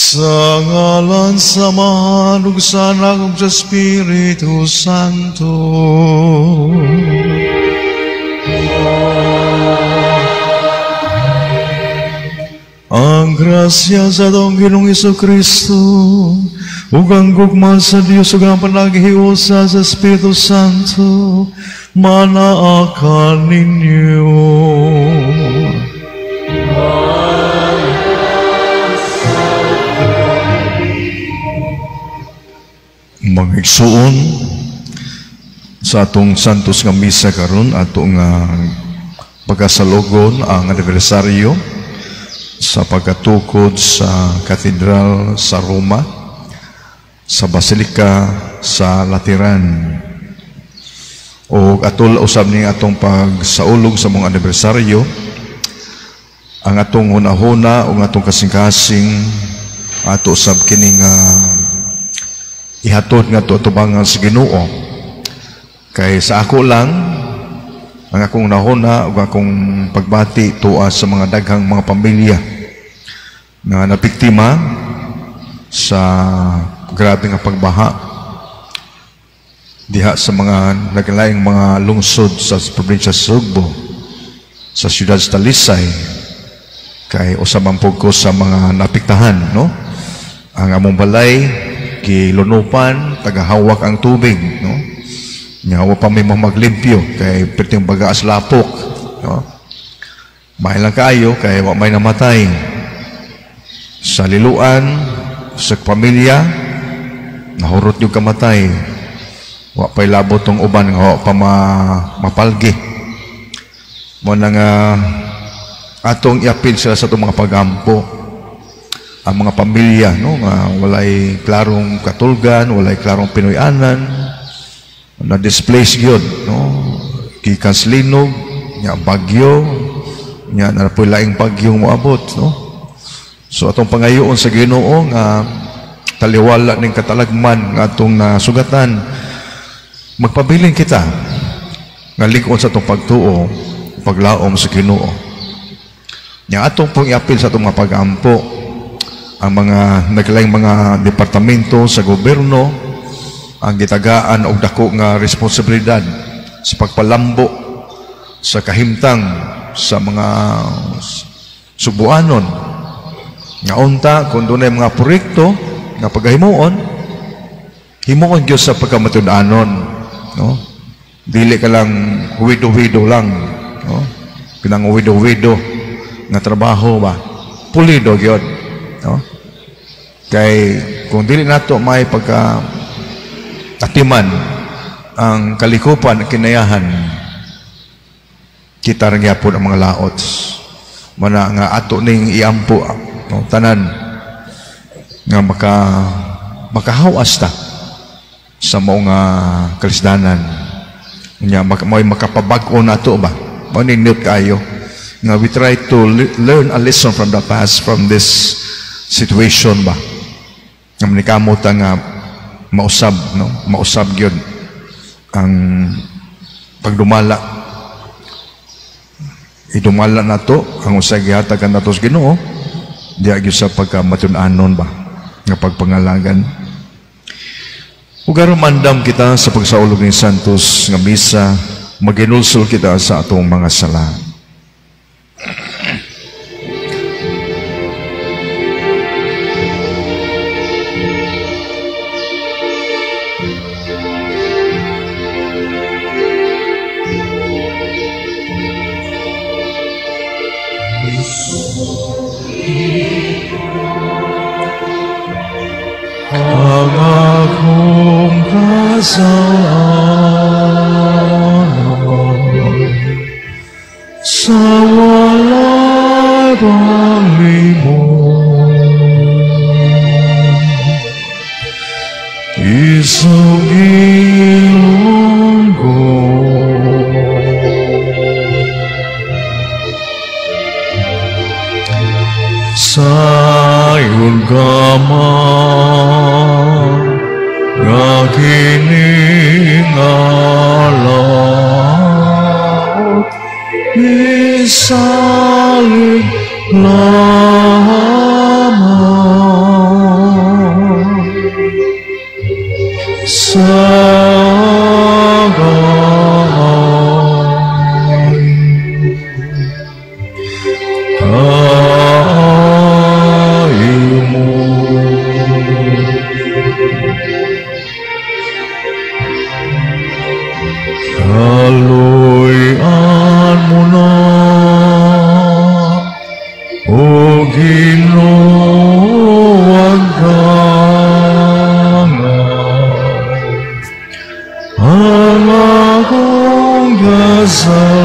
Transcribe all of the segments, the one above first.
Sa ngalan sa Amahan ug sa Anak ug sa Espiritu Santo. Ang grasya sa atong Ginoong Kristo ug ang gugma sa Dios ug ang panaghiusa sa Espiritu Santo manaa kaninyo. Mga igsuon, sa atong Santos nga misa karon, ato nga pagkasalogon ang anibersaryo sa pagkatukod sa Katedral sa Roma, sa Basilika sa Lateran. O atol usab ning atong pagsaulog sa mong anibersaryo, ang atong hunahuna o atong kasing-kasing ato usab kining ihatod nga ato atubangan sa Ginoo. Kay sa ako lang ang akong nahuna ug akong pagbati tuwa sa mga daghang mga pamilya nga nabiktima sa grabe nga pagbaha diha sa mga naglaing mga lungsod sa probinsya sa Sugbo, sa siyudad sa Talisay. Kay usa man pud ko sa mga napiktahan, no? Ang among balay gilunupan, tagahawak ang tubig, no? Nya wa pa may maglimpyo kay perting bagaas lapok, no? Mahal lang kaayo kay wa may namatay. Sa liluan, sa pamilya, nahurot yung kamatay. Wa pa'y labot tong uban nga wa pa mapalgi. Mo na nga atong iapil sila sa atong mga pagampo. Ang mga pamilya, no, nga walay klarong katulgan, walay klarong Pinoy-anan, na-displace gyud, no, gikan sa linog, nya bagyo, nya narapoy laing bagyong moabot, no. So atong pangayoon sa Ginoo nga taliwala ning katalagman nga atong nasugatan, magpabilin kita nga lig-on sa atong pagtuo, paglaom sa Ginoo. Nya atong pong iapil sa atong mga pagampo ang mga naglaing mga departamento sa gobyerno ang gitagaan og dako nga responsibilidad sa pagpalambo sa kahimtang sa mga subuanon. Nga unta kung dunay mga proyekto nga pagahimuon, himuon gyud sa pagkamatud-anon, no? Dili ka lang huwido-huwido lang, no? Pinang huwido-huwido nga trabaho ba, pulido gyud, no? Kay kung dili nato may pagka atiman ang kalikupan kinayahan, kita ra gyapon ang mga laot. Mana nga ato ning iampo, no, tanan nga makahawas ta sa mao nga kalisdanan. Nya mo'y makapabag-o nato ba? Mao ni nindot kaayo nga we try to learn a lesson from the past, from this situation ba. Nga manikamot ta nga mausab, no? Mausab gyud ang pagdumala. Idumala nato ang usay gihatag nato sa Ginoo diha gyud sa pagkamatun-anon ba nga pagpangalagan. Ug aron mandam kita sa pagsaulog ni Santos nga misa, maginulsol kita sa atong mga sala. Ang akong kasalanan sa walay paglimot, isugilon ko sayon ka man nga kining alaot misalig lamang. Ginoo ang dangaw, ang akong kasalanan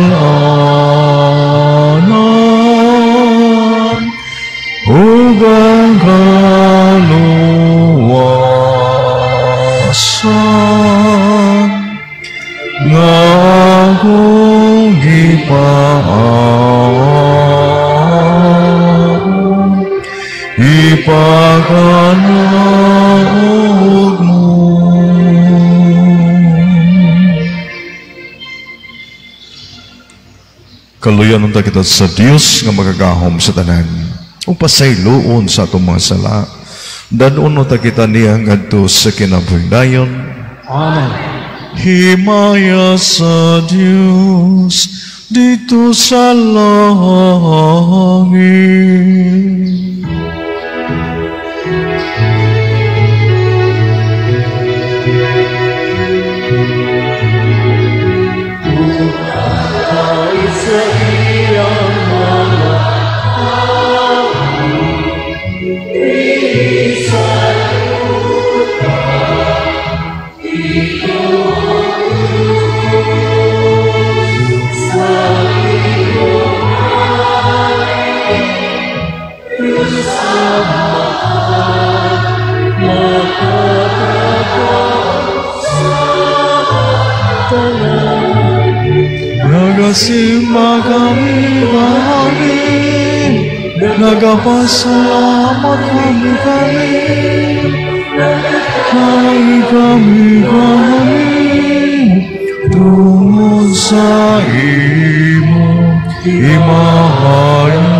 ug ang kaluwasan nga akong gipaampo, ipakanaog mo. Kaluyan unta kita sa Dios nga makagahom sa tanan, ug pasayloon sa atong mga sala. Dad-on unta kita niya ngadto sa kinabuhing dayon. Amen. Himaya sa Dios dito sa langit. Nagasimba kami kami, nagapasalamat kami kami, kami kami kami, tungod sa imo himaya.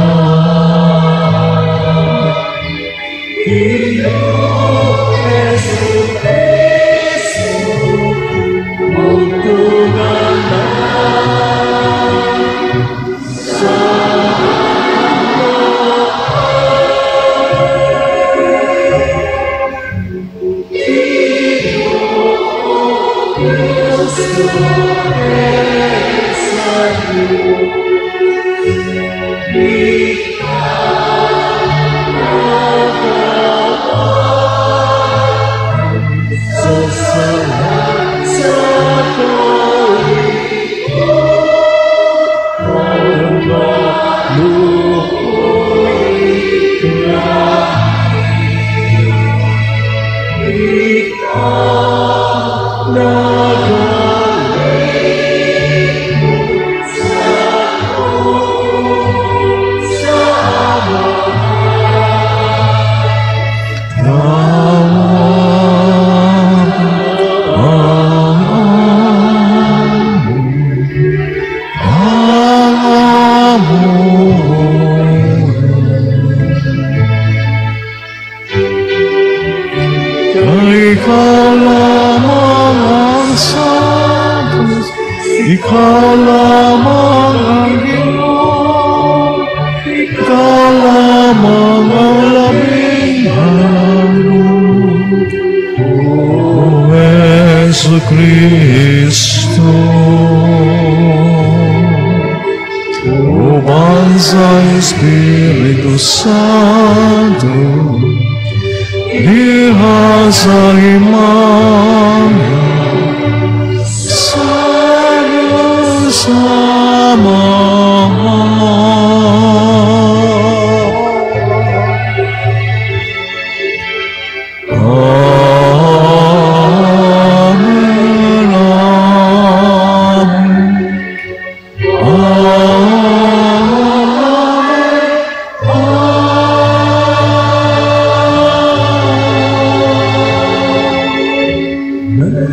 Ikaw lamang ang Ginoo, ikaw lamang ang labing halong, O Jesu Kristo. Uban sa Espiritu Santo, diha sa himaya, sama. Amen, amen, amen, amen.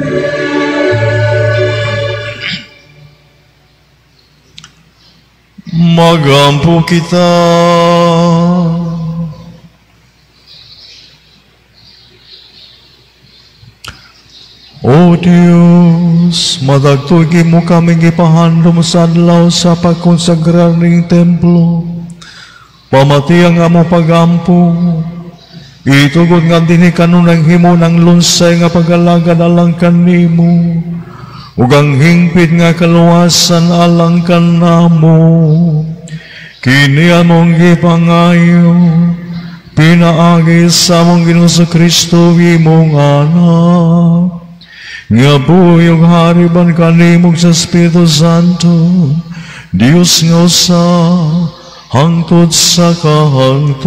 Magampo kita. O Diyos, madagtugi mo kaming ipahandom sa adlaw sa pagkonsagrar ning templo. Pamati ang among pagampo. Itugot nga dinhi kanunang himo ng lunsay nga pag-alagad alang kanimo, ug ang hingpit nga kaluwasan alang kanamo. Kini among gipangayo pinaagi sa among Ginoong Kristo imong anak, nga buhi ug hari uban kanimo sa Espiritu Santo, Dios nga usa, hangtod sa kahangturan.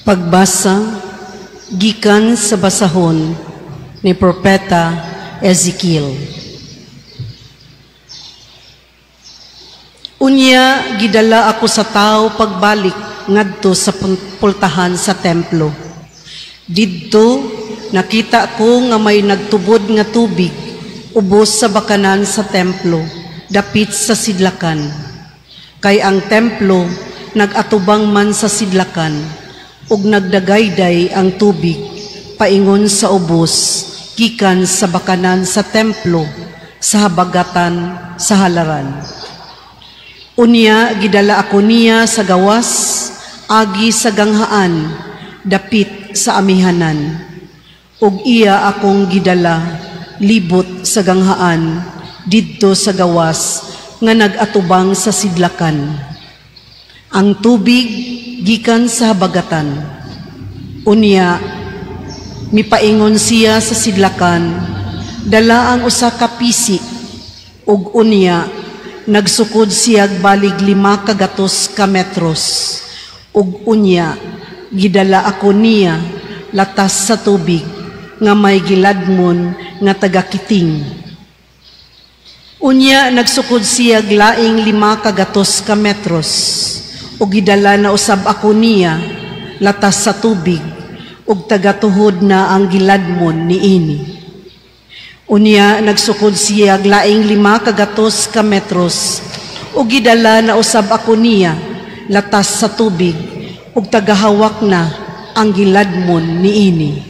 Pagbasa gikan sa basahon ni Propeta Ezekiel. Unya gidala ako sa tao pagbalik ngadto sa pultahan sa templo. Didto nakita ko nga may nagtubod nga tubig ubos sa bakanan sa templo dapit sa sidlakan. Kay ang templo nagatubang man sa sidlakan ug nagdagayday ang tubig paingon sa ubos gikan sa bakanan sa templo sa habagatan sa halaran. Unya gidala ako niya sa gawas agi sa ganghaan dapit sa amihanan, ug iya akong gidala libot sa ganghaan didto sa gawas nga nagatubang sa sidlakan. Ang tubig gikan sa habagatan. Unya mipaingon siya sa sidlakan, dala ang usa ka pisi, ug unya nagsukod siyag balig 5 kagatos ka metros, ug unya gidala ako niya latas sa tubig nga may giladmon nga tagakiting. Unya nagsukod siyag laing 5 kagatos ka metros, ug gidala na usab ako niya latas sa tubig, ug tagatuhod na ang giladmon niini. Unya nagsukod siya laing 5 kagatos ka metros, ug gidala na usab ako niya latas sa tubig, ug tagahawak na ang giladmon niini.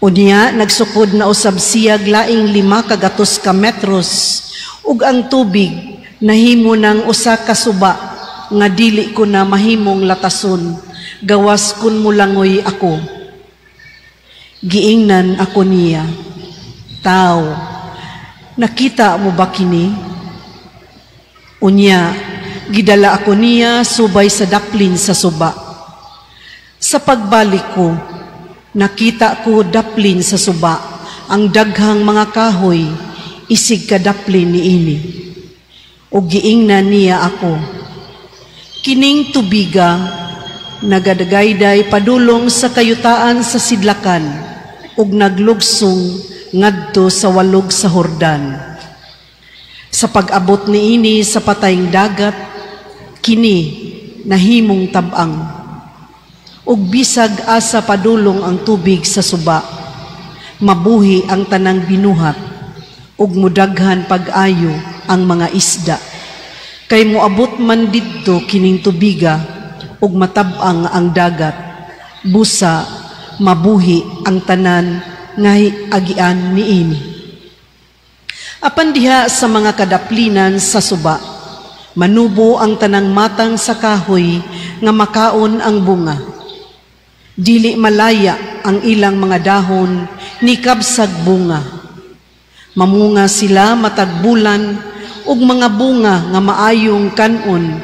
Unya nagsukod na usab siya laing 5 kagatos ka metros, ug ang tubig nahimo ng usa ka suba nga dili ko na mahimong latason, gawas kun mulangoy ako. Giingnan ako niya, "Tao, nakita mo ba kini?" Unya, gidala ako niya subay sa daplin sa suba. Sa pagbalik ko, nakita ko daplin sa suba ang daghang mga kahoy, isig kadaplin niini. Ug giingnan niya ako, "Kining tubiga nagadagayday padulong sa kayutaan sa sidlakan ug naglugsong ngadto sa walog sa Hordan. Sa pag-abot niini sa patayng dagat, kini nahimong tab-ang. Ug bisag asa padulong ang tubig sa suba, mabuhi ang tanang binuhat ug mudaghan pag-ayo ang mga isda. Kay moabot man didto kining tubiga ug matab-ang ang dagat, busa mabuhi ang tanan nga agian niini. Apan diha sa mga kadaplinan sa suba, manubo ang tanang matang sa kahoy nga makaon ang bunga. Dili malaya ang ilang mga dahon ni kabsag bunga. Mamunga sila matag bulan ug mga bunga nga maayong kan-on,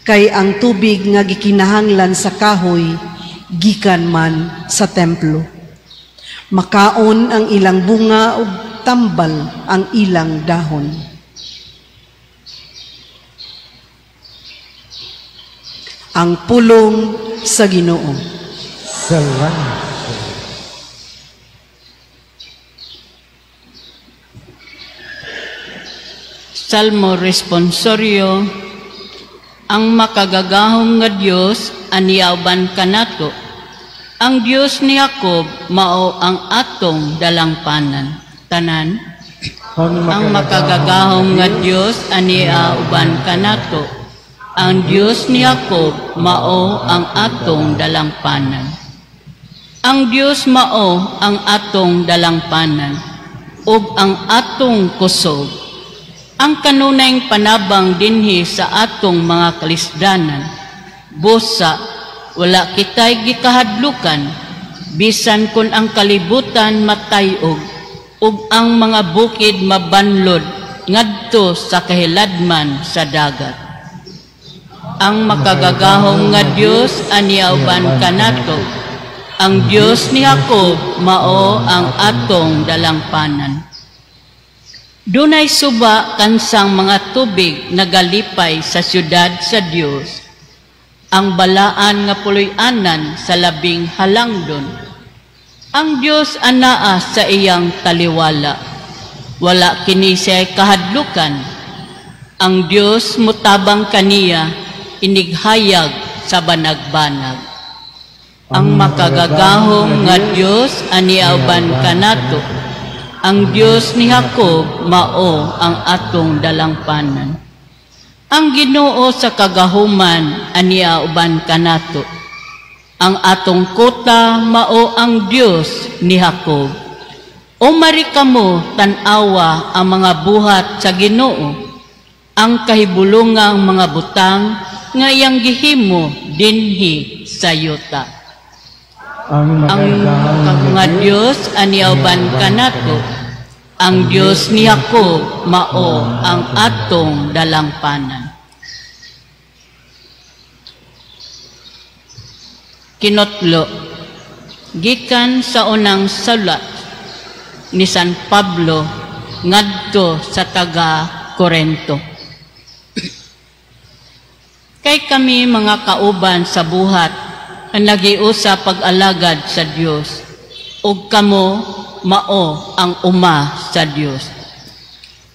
kay ang tubig nga gikinahanglan sa kahoy gikan man sa templo. Makaon ang ilang bunga ug tambal ang ilang dahon." Ang pulong sa Ginoo. Salamat. Salmo Responsorio. Ang makagagahom nga Dios aniauban kanato. Ang Dios ni Jacob mao ang atong dalangpanan. Tanan. Ang makagagahom nga Dios aniauban kanato. Ang Dios ni Jacob mao ang atong dalangpanan. Ang Dios mao ang atong dalangpanan ug ang atong kusog. Ang kanunayng panabang dinhi sa atong mga kalisdanan, busa Wala kitay gikahadlukan, bisan kun ang kalibutan matayog ug ang mga bukid mabanlod ngadto sa kahiladman sa dagat. Ang makagagahom nga Dios ania uban kanato. Ang Dios ni Jacob mao ang atong dalangpanan. Dunay suba kansang mga tubig nagalipay sa siyudad sa Dios, ang balaan nga puloy-anan sa labing halangdon. Ang Dios anaa sa iyang taliwala, wala kini siya kahadlukan. Ang Dios mutabang kaniya, inighayag sa banag-banag. Ang makagagahom nga Dios ania uban kanato. Ang Dios ni Jacob mao ang atong dalangpanan. Ang Ginoo sa kagahuman ania uban kanato. Ang atong kota mao ang Dios ni Jacob. Umari kamo tan-awa ang mga buhat sa Ginoo, ang kahibulungang mga butang nga iyang gihimo dinhi sa yuta. Ang nga Dios ania uban kanato. Ang Dios ni Jacob mao ang atong dalangpanan. Kinotlo, gikan sa unang sulat ni San Pablo ngadto sa taga Korento. Kay kami mga kauban sa buhat ang nagiusa pag-alagad sa Dios, ug kamo mao ang uma sa Dios.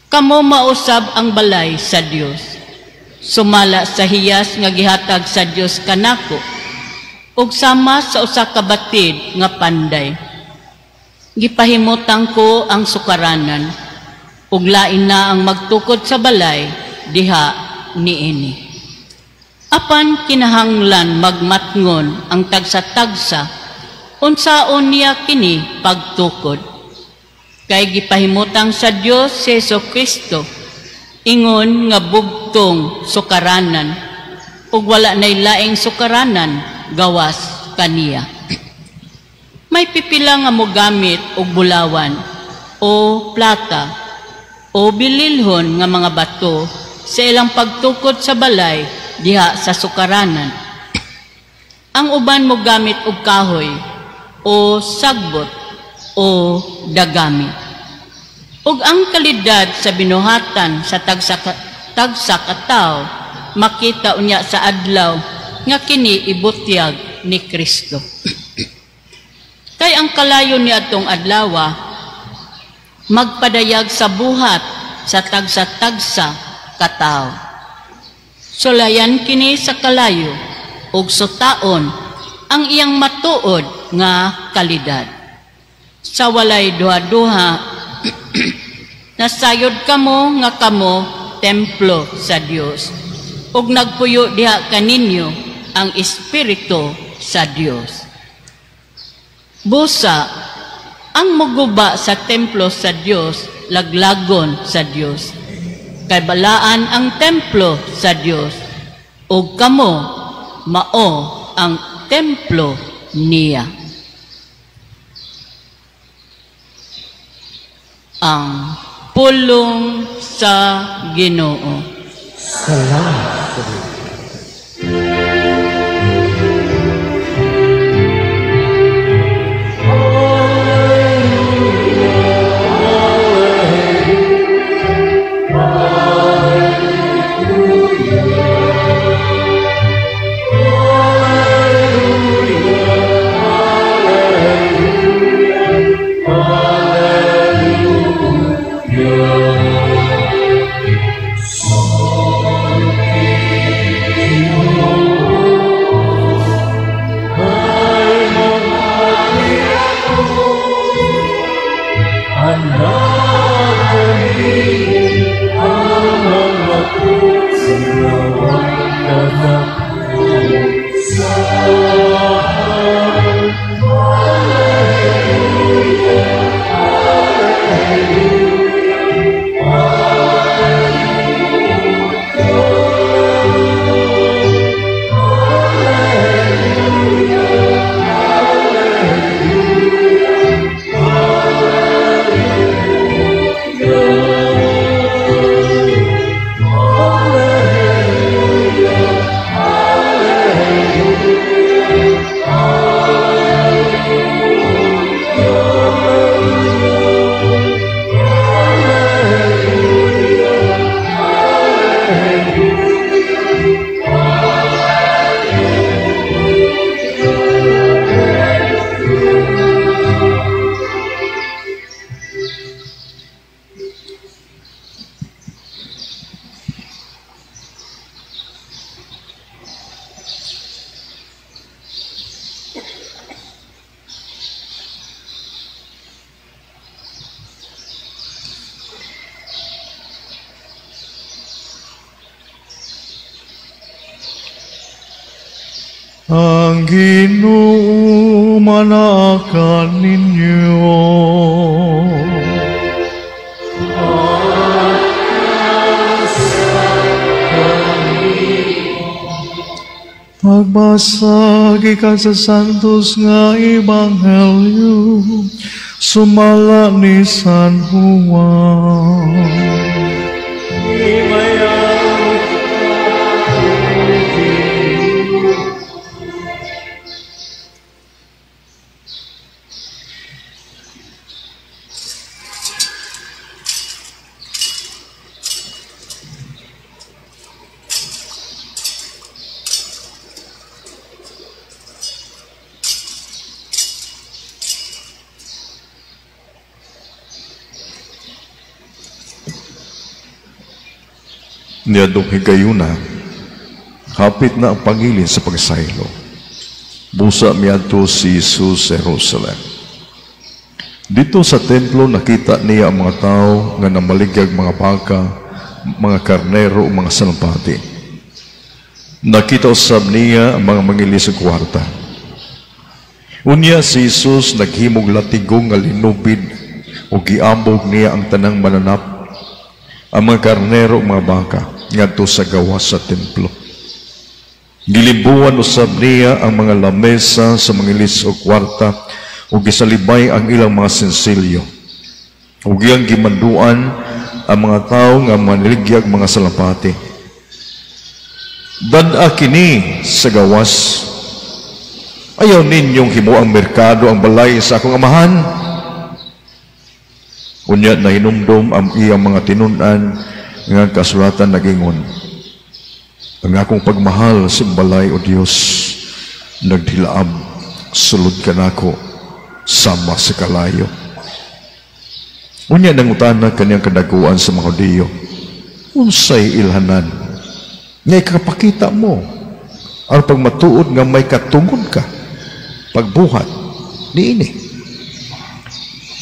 Kamo mausab ang balay sa Dios. Sumala sa hiyas nga gihatag sa Dios kanako, ug sama sa usa ka batid nga panday. Gipahimutang ko ang sukaranan, ug lain na ang magtukod sa balay diha niini. Apan kinahanglan magmatngon ang tagsa-tagsa, unsaon niya kini pagtukod. Kay gipahimutang sa Dios si Jesu Kristo, ingon nga bugtong sukaranan, ug wala nay laing sukaranan gawas kaniya. May pipila nga mogamit og bulawan o plata o bililhon nga mga bato sa ilang pagtukod sa balay diha sa sukaranan. Ang uban mogamit og kahoy o sagbot o dagami. Ug ang kalidad sa binuhatan sa tagsa ka tawo makita unya sa adlaw nga kini ibutyag ni Kristo. Kay ang kalayo ni atong adlawa magpadayag sa buhat sa tagsa-tagsa ka tawo. Sulayan kini sa kalayo ug sutaon ang iyang matuod nga kalidad. Sa walay duha-duha, nasayod kamo nga kamo templo sa Dios, ug nagpuyo diha kaninyo ang Espiritu sa Dios. Busa, ang muguba sa templo sa Dios, laglagon sa Dios. Kay balaan ang templo sa Dios, ug kamo mao ang templo niya. Ang pulong sa Ginoo. Salamat sa Dios. Hallelujah. Ginoo manaa kaninyo. Pagbasa gikan sa Santos nga Ebanghelyo sumala ni San Juan. Niadtong higayuna, hapit na ang pangilin sa pagsaylo. Busa miadto si Jesus sa Jerusalem. Dito sa templo nakita niya ang mga tao nga namaligyag mga baka, mga karnero ug mga salampati. Nakita usab niya ang mga mangilis og kwarta. Unya si Jesus naghimog latigong nga linubid ug giambog niya ang tanang mananap, ang mga karnero ug mga baka ngadto sa gawas sa templo. Gilimbuan usab niya ang mga lamesa sa mangilis og kwarta ug gisalibay ang ilang mga sensilyo. Ug iyang gimanduan ang mga tawo nga manligyag mga salampati. Dad-a kini sa gawas. Ayaw ninyong himuang merkado ang balay sa akong amahan. Unya nahinumdom ang iyang mga tinun-an nga kasulatan nagingon, ang akong pagmahal sa balay o Dios nagdilaab sulod kanako sama sa kalayo. Unya nangutana kaniyang kadaguan sa mga Hudiyo, unsay ilhanan nga ikapakita mo aron pagmatuod nga may katungod ka pagbuhat niini?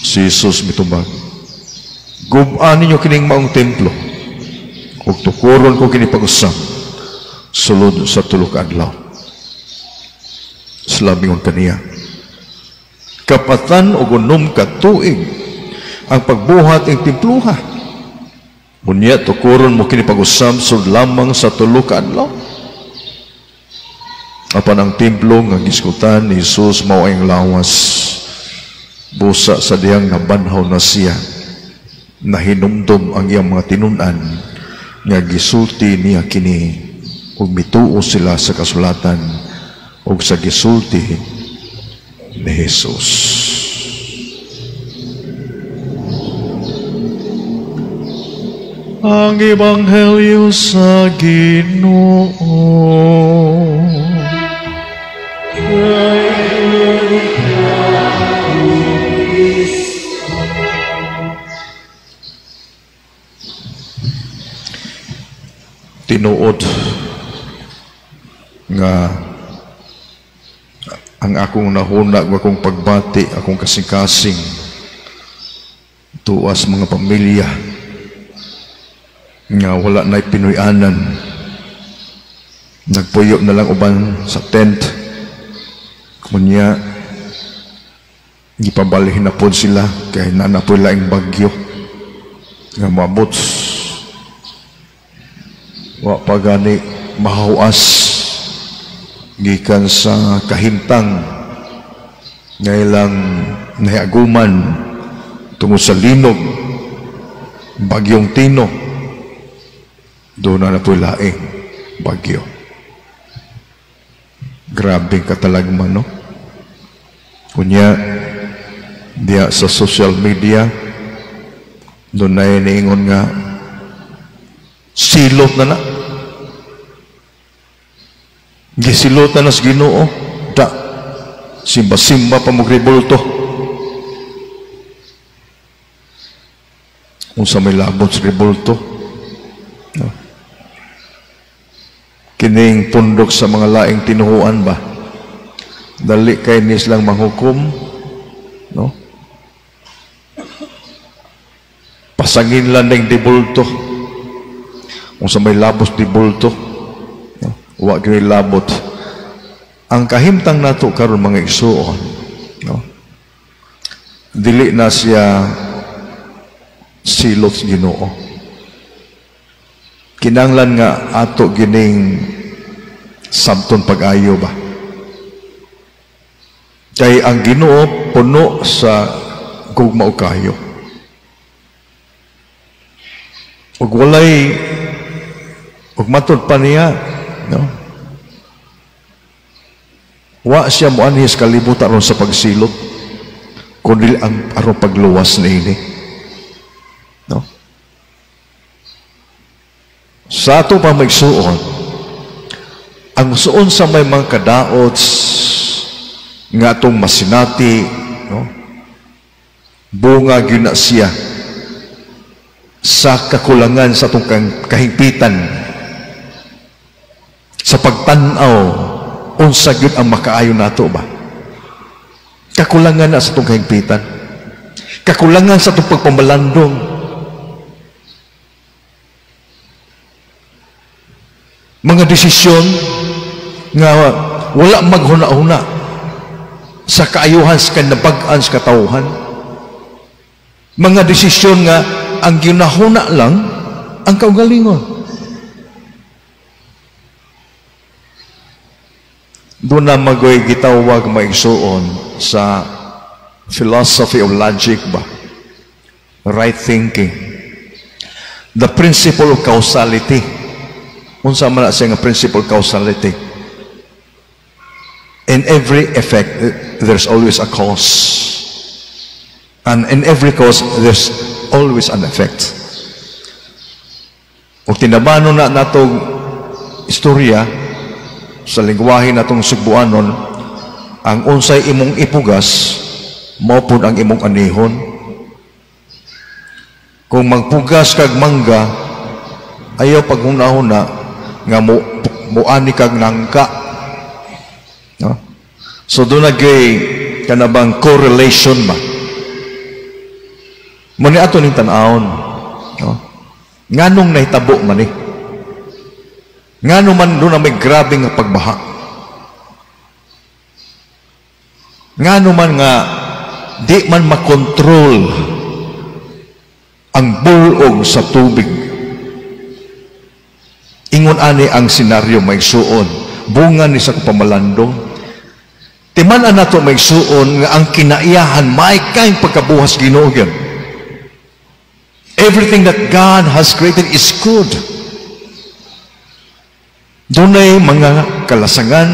Si Jesus mitubag, gub-an ninyo kining maong templo ug tukuron ko kini pag-usab sulod sa tulo ka adlaw. Sila mingon kaniya, kapatan og unom ka tuig ang pagbuhat ing templuha, unya tukuron mo kini pag-usab sulod lamang sa tulo ka adlaw. Apan ang templo nga giskutan ni Jesus mao ang lawas. Busa sa diyang nabanhaw na siya, nahinumdom ang iyang mga tinun-an nga gisulti niya kini, ug mituo sila sa kasulatan ug sa gisulti ni Jesus. Ang Ebanghelyo sa Ginoo. Tinuod nga ang akong nahuna, akong pagbati, akong kasing-kasing tuas mga pamilya nga wala na'y Pinoy-anan, nagpuyo na lang uban sa tent. Kunya gipabalhin na pod sila kay nanapoy laing bagyo nga moabot. Wa pa gani mahawas gikan sa kahimtang nga ilang nahiaguman tungod sa linog, bagyong Tino. Doon na po laing bagyo. Grabe katalagman, no? Kunya diya sa social media doon na iniingon nga silot na na. Gisilotan na sa Ginoo. Da, simba-simba pa magribulto. Unsa may labot sa ribulto? No? Kining pundok sa mga laing tinuhuan ba? Dali kay nis lang manghukom, no? Pasangin lang ning dibulto. Unsa may labot dibulto? No? Wa gyud labot Ang kahimtang nato karon, mga igsuon, no? Dili na siya silot sa Ginoo. Kinanglan nga ato gining sabton pag-ayo ba? Kay ang Ginoo puno sa gugma ug kaayo. Ug walay ug matud pa niya, no? Wa siya moanhi sa kalibutan aron sa pagsilot, kundi ang aron pagluwas niini. No? Sa ato pa maigsuon, ang suon sa may mga kadaot nga atong masinati, no? Bunga gyud na siya sa kakulangan sa atong kahigpitan sa pagtan-aw unsa gyud ang makaayo nato ba. Kakulangan na sa atong kahigpitan, kakulangan sa atong pagpamalandong. Mga desisyon nga wala maghuna-huna sa kaayuhan sa kanabag-an sa katawhan. Mga desisyon nga ang ginahuna lang ang kaugalingon. Doon na magoy gitawag maigsuon sa philosophy of logic ba? Right thinking. The principle of causality. Unsa man na siya nga principle of causality? In every effect, there's always a cause. And in every cause, there's always an effect. Kung tinabano na natong istorya, sa lingwahe natong Sugbuanon, ang unsay imong ipugas, mao pud ang imong anihon. Kung magpugas kag mangga, ayaw paghuna-huna nga muani kag nangka. No? So doon nagay kanabang correlation ba? Muna ato ning tan-awon. No? Nganong nahitabo man ni? Ngano man doon na may grabe nga pagbaha? Ngano man nga di man makontrol ang bulog sa tubig? Ingon ani ang senaryo maigsuon, bunga ni sa pamalandong. Timan-an nato maigsuon nga ang kinaiyahan may kaing pagkabuhas Ginoo gyud. Everything that God has created is good. Dunay mga kalasangan,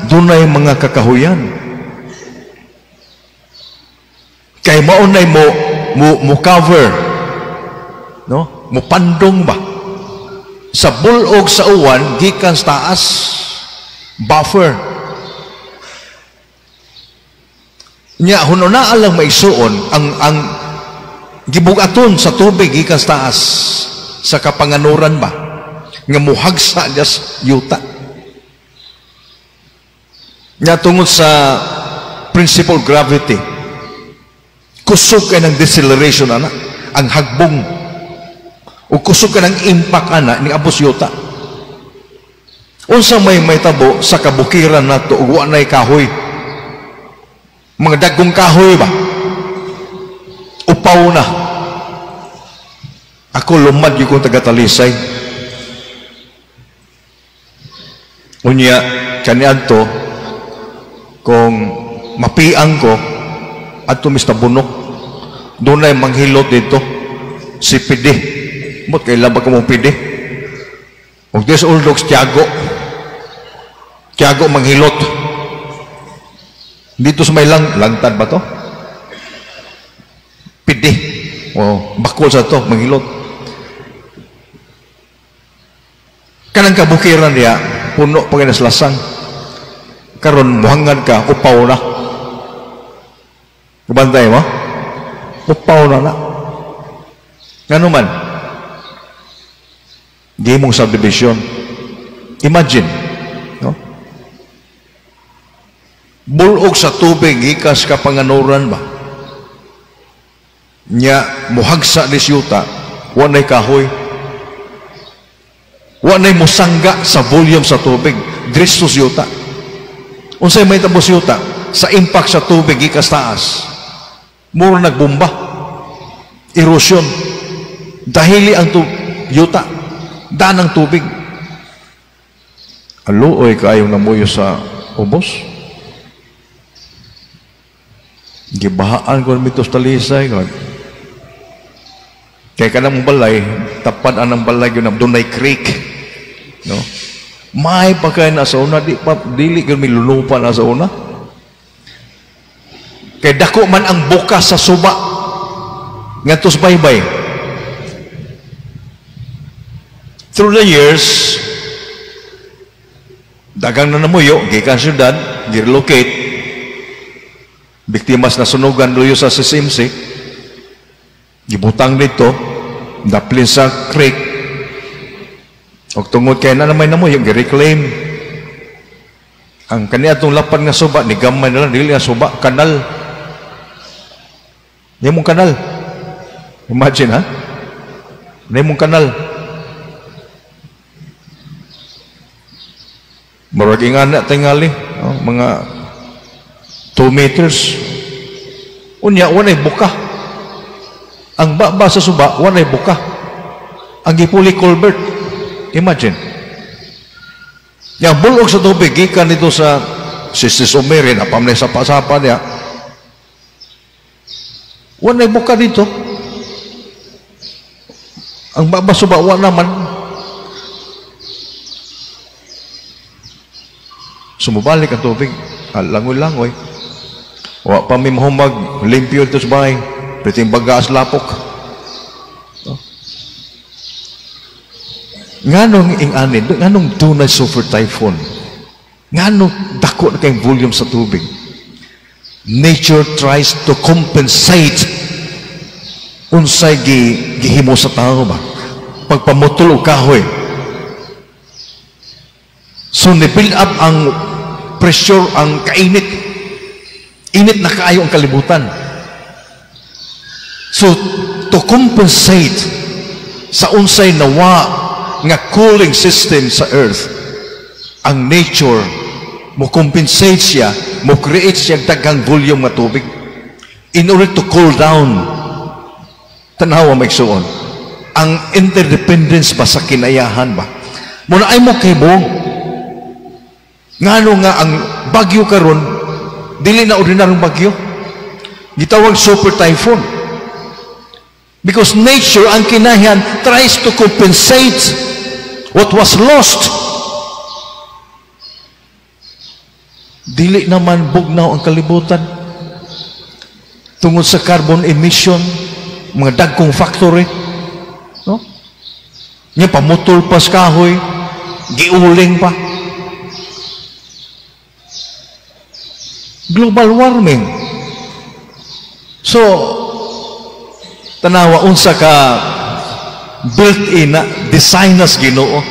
dunay mga kakahuyan. Kay maunay mo cover, no? Mo pandong ba? Sa bulog sa uwan gikan sa taas, buffer. Nya hununaan lang maigsuon ang gibugaton sa tubig gikan sa taas sa kapanganuran ba? Nga muhagsa niya sa yuta. Nga tungod sa principle of gravity, kusog kay ng deceleration ana, ang hagbong, o kusog kay ng impact ana ni abos yuta. Unsa may tabo sa kabukiran nato ug wa nay kahoy, mga dagkong kahoy ba, upaw na. Ako lumad yung kong taga-Talisay. Unya, kaniadto, kung mapiang ko, adto mis Tabunok, doon ay manghilot dito, si Pidi. Mot, kailan ba ka mong Pidi? Huwag this old dogs, Tiago. Tiago manghilot. Dito sa may langtad ba to? Pidi. O, bakol sa to, manghilot. Kanang kabukiran niya, puno pa kay lasang. Karon muhangad ka, upaw na. Kabantay mo? Upaw na na. Ngano man? Di mong subdivision. Imagine, no? Bulog sa tubig, gikas ka panganuran ba? Nya, muhagsa ni siyuta, wanay kahoy. Wanay musangga sa volume sa tubig, diretso siyuta. Unsay may tabos yuta sa impact sa tubig gikas taas. Mura nagbomba. Erosion. Dahili ang yuta. Daan ang tubig. Aluoy kaayong namuyo sa ubos. Gibahaan ko nito sa Talisay. Kaya ka ng balay, tapad ang balay yun, dunay creek. No? May pa kayo na sa una, di pa, dili kayo may lulupa na sa una. Kaya dako man ang bukas sa suba. Ngadto sa baybay. Through the years, dagang na namuyo, gikan siyudad, girelocate, biktimas na sunugan luyo sa CCMC, gibutang dito, daplin sa creek, og tungod kay na naman namuyo, gireclaim. Ang kaniadtong lapad nga suba, ni gamay na lang, dili nga suba, kanal. Nimong kanal. Imagine, ha? Nimong kanal. Murag ingana tingali, oh, mga 2 meters. Unya, walay buka. Ang baba sa suba, walay buka. Ang gipuli culvert. Imagine. Yang bulog sa tubig, gikan nito sa Sistis Umere, napamlay sa pasapa niya. Walay buka dito. Ang baba sa suba, wala naman. Sumubalik ang tubig, langoy-langoy. Wa pa mi mahumag, limpyo ito sa bahay. Piting bagaas lapok. No? Nganong inganin, nganong dunay super typhoon? Nganong dako na kayong volume sa tubig? Nature tries to compensate unsay gihimo sa tao ba? Pagpamutol og kahoy. So, ni-build up ang pressure, ang kainit. Init na kaayo ang kalibutan. So, to compensate sa unsay nawa nga cooling system sa earth, ang nature mo compensate siya, mo create siya daghang volume nga tubig in order to cool down. Tanawa maigsuon. Ang interdependence ba sa kinayahan ba? Muna ay mo kibong. Ngano nga ang bagyo karon dili na ordinaryong bagyo. Gitawag super typhoon. Because nature, ang kinayan, tries to compensate what was lost. Dili naman bugnaw ang kalibutan. Tungod sa carbon emission, mga dagkong factory, no? Nya pamutol pa sa kahoy, giuling pa. Global warming. So, tanawa unsa ka built-in na design nas Ginoo.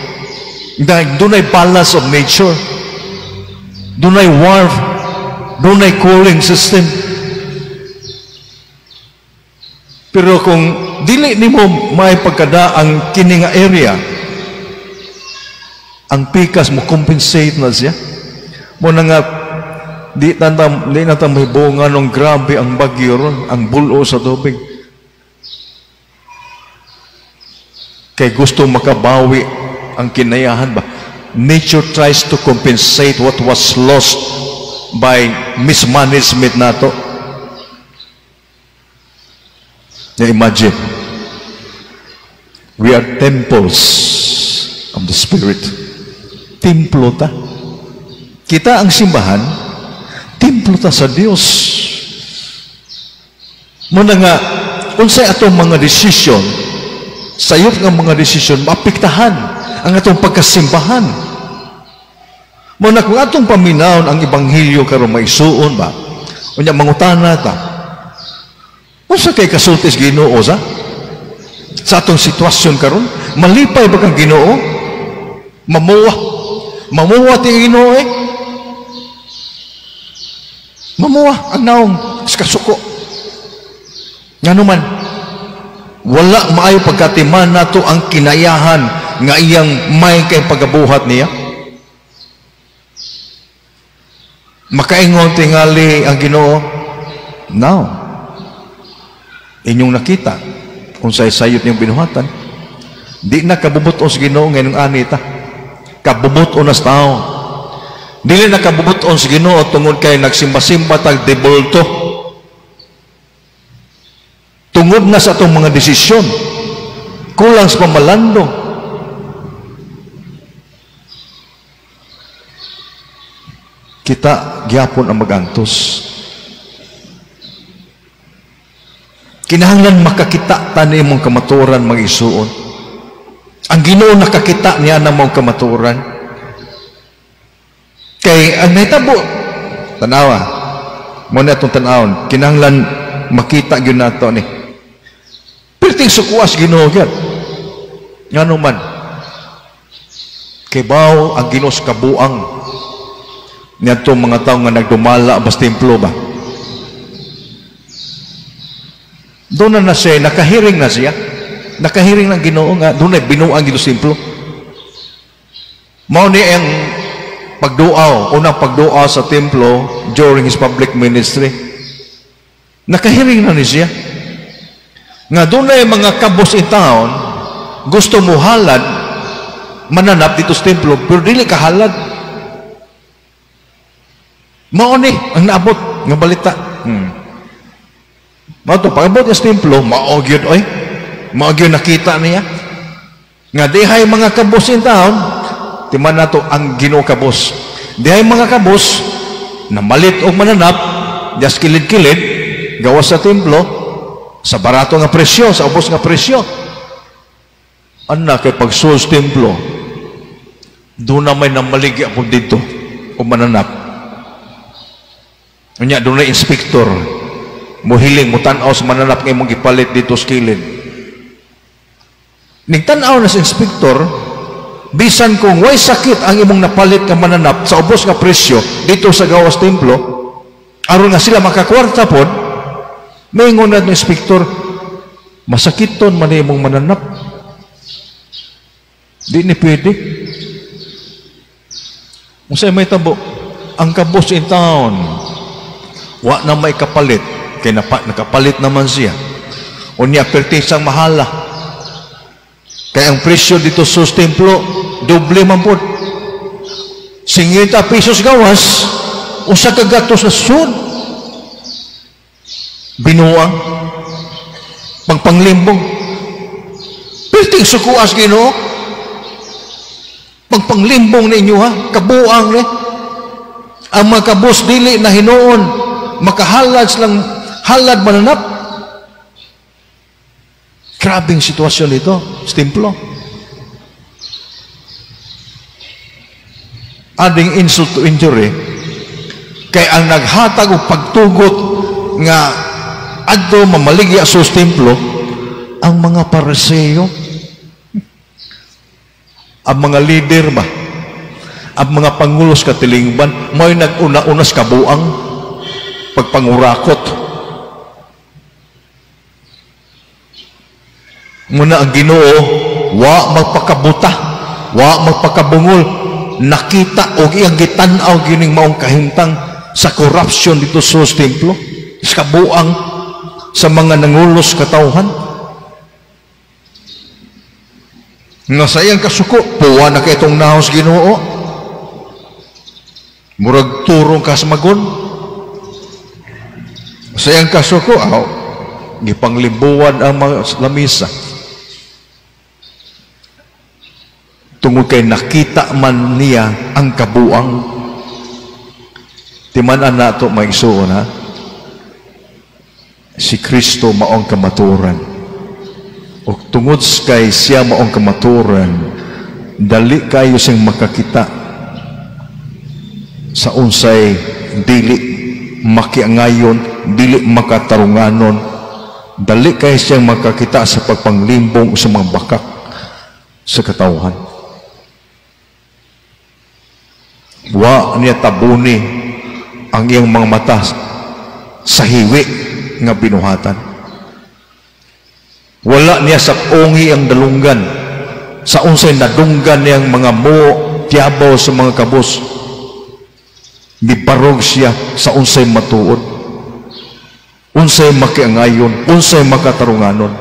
Dunay balance of nature. Dunay warmth, dunay cooling system. Pero kung dili nimo may pagkada ang kini nga area, ang pikas mo compensate na siya. Mo na nga di na ta mahibungan nung grabe ang bagyo ron, ang bulo sa tubig. Kay gusto makabawi ang kinayahan ba? Nature tries to compensate what was lost by mismanagement nato. Now imagine, we are temples of the Spirit. Templo ta. Kita ang simbahan, templo ta sa Dios. Muna nga, unsay atong mga desisyon, sayop nga mga desisyon, maapektahan ang atong pagkasimbahan. Muna kung atong paminawon ang ebanghelyo karon maisuon ba, unya mangutana ta, unsa kay kasulti sa Ginoo sa atong sitwasyon karon? Malipay ba kang Ginoo? Mamuwa. Mamuwa ti Ginoo eh. Mamuwa ang naong sa kasuko. Ngano man, wala maayo pagkatiman nato ang kinayahan nga iyang may kay pagabuhat niya. Makaingon tingali ang Ginoo, now, inyong nakita, kung say sayot niyong binuhatan, di na kabubuton sa Ginoo ngayong anita. Kabubuton na sa tao. Dili na kabubuton sa Ginoo tungod kay nagsimba-simba tag debulto. Tungod na sa atong mga desisyon, kulang sa pamalandong. Kita gyapon ang magantos. Kinahanglan makakita ta nimong kamatuoran mga igsuon. Ang Ginoo nakakita niya ng mong kamatuoran. Kay ang nahitabo, tanawa, mo na itong tanawon, kinahanglan makita gyud nato ni. Perting sukuas Ginoo gyud. Ngano man? Kay baw ang Ginoo sa kabuang niadtong mga tawo nga nagdumala bas templo ba? Doon na siya, nakahiring na siya. Nakahiring ng Ginoo nga doon ay binuang dito sa templo. Mao ni ang pagduaw, unang pagduaw sa templo during his public ministry. Nakahiring na ni siya. Nga doon ay mga kabos in town, gusto mo halad, mananap dito sa templo, pero dili ka halad. Mao ni ang naabot nga balita. Mao to pag-abot sa templo, mao gyud oy. Mao gyud nakita niya. Nga dihay mga kabos in town, timan nato ang Ginoo kabos. Dihay mga kabos namalit og mananap, dias kilid-kilid gawas sa templo sa barato nga presyo, sa ubos nga presyo. Anna kay pagsul sa templo, doon na may namaligya po dito o mananap. Unya doon na inspektor muhiling mutan-aw sa mananap nga imong gipalit dito sa kilid. Nigtan-aw na sa inspektor, bisan kung way sakit ang imong napalit nga mananap sa ubos nga presyo dito sa gawas templo, aron nga sila makakwarta pod, maingon na ng inspektor, masakiton man imong mananap. Di ni pwede. Unsay may tabo? Ang kabos in town, wa na may kapalit, kay nakapalit naman siya. Unya pertisang mahala. Kay ang presyo dito sa templo, doble man pod. 50 pesos gawas, usa ka gatos na sud. Binuang pangpanglimbong. Perting sukuas Ginoo. Pangpanglimbong ninyo ha, kabuang ni. Ang mga kabos dili na hinuon, makahalad silang halad mananap. Grabing sitwasyon ito sa templo. Adding insult to injury, kay ang naghatag og pagtugot nga adto mamaligya sa templo ang mga Pariseo, ang mga leader ba, ang mga pangulo sa katilingban, mao'y nag-una-una sa kabuang pagpangurakot. Muna ang Ginoo wa magpakabuta, wa magpakabungol, nakita og iyang gitan-aw gining maong kahimtang sa corruption dito sa templo, sa kabuang sa mga nangulos katawhan. Nga sa iyang kasuko, puwa na kay itong nahos Ginoo. Murag turong kasmagon. Sa iyang kasuko, aw, gipanglibuan ang mga lamisa. Tungod kay nakita man niya ang kabuang. Timan-an nato maigsuon ha. Si Kristo maong kamatuoran. O tungod kay siya maong kamatuoran, dali kayo siyang makakita sa unsay dili makiangayon, dili makatarunganon. Dali kayo siyang makakita sa pagpanglimbong sa mga bakak sa katawhan. Wa niya tabuni ang iyang mga mata sa hiwi nga binuhatan. Wala niya sapungi ang dalunggan sa unsay nadunggan niyang mga mo tiyabaw sa mga kabos. Mibarog siya sa unsay matuod, unsay makiangayon, unsay makatarunganon.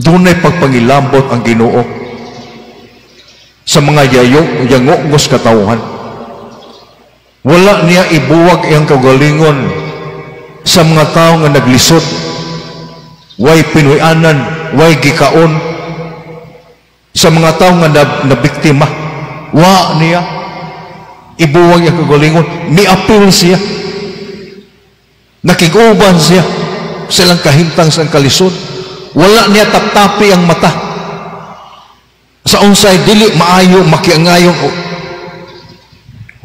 Dunay pagpangilabot ang Ginoo sa mga yangogos katawhan. Wala niya ibuwag iyang kaugalingon sa mga tao nga naglisod, way pinuy-anan, way gikaon, sa mga tao nga nabiktima. Wa niya ibuwag iyang kaugalingon, miapil siya, nakig-uban siya sa ilang kahimtang sa kalisod. Wala niya taptapi ang mata sa unsay dili maayo makiangayon.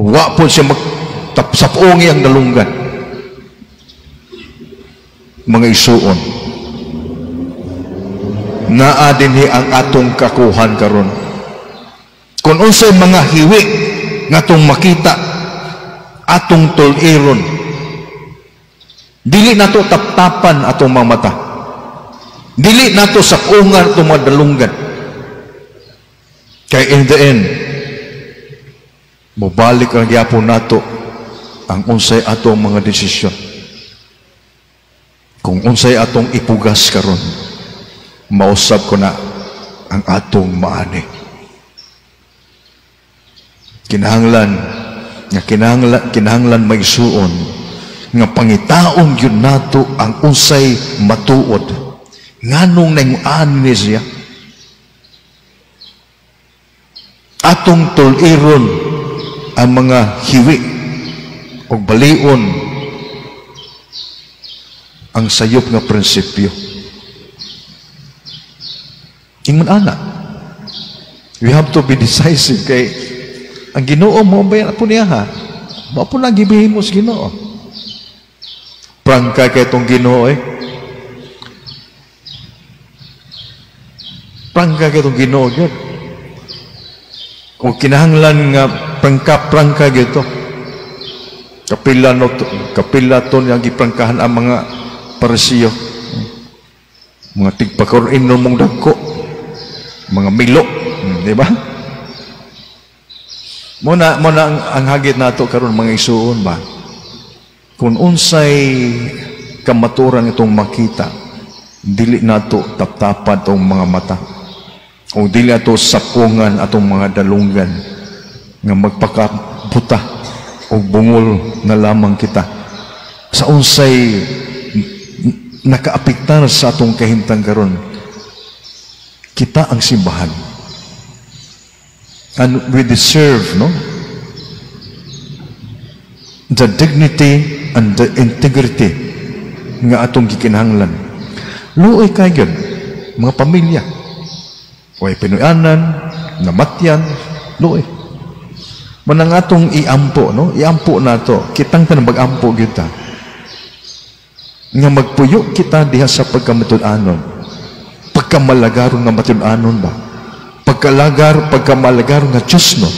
Wa po siya magtapsapungi ang dalunggan. Mga isuon, naa dinhi ang atong kakuhan karon. Kung unsay mga hiwi nga atong makita, atong tuliron. Dili nato taptapan atong mga mata. Dili nato sapungan atong mga dalunggan. Kay in the end, mobalik ang gyapon nato ang unsay atong mga desisyon. Kung unsay atong ipugas karon, mausab ko na ang atong maani. Kinahanglan nga kinahanglan maigsuon nga pangitaon gyud nato ang unsay matuod. Nganong nainguan ni siya? Atong tuliron ang mga hiwi o balion ang sayop nga prinsipyo. Ingon ana, we have to be decisive kay ang Ginoo mo ba po niya ha? Mao po lang gibihimo sa Ginoo. Prangka kay itong Ginoo eh. Prangka kay itong Ginoo yun. Kung kinahanglan nga prangka-prangka gito, kapila to niyang giprangkahan ang mga Parisiyo, mga tigpakaroon mong dagko, mga milo, di ba? Muna ang hagit nato karon mga isuon ba? Kung unsay kamaturan itong makita, dili nato taptapan itong mga mata. O dili ato sapungan atong mga dalunggan nga magpakabuta o bungol na lamang kita sa unsay nakaapektar sa atong kahimtang karon. Kita ang simbahan, and we deserve, no, the dignity and the integrity nga atong gikinahanglan. Luoy kay gyud mga pamilya, way pinuyanan, namatyan, luoy. Manang atong iampo, no? Iampo nato, kitang tanang mag-ampo gyud ta. Nga magpuyo kita diha sa pagkamatud-anon. Pagkamalagaron nga matud-anon ba? Pagkamalagaron nga Diyos, no?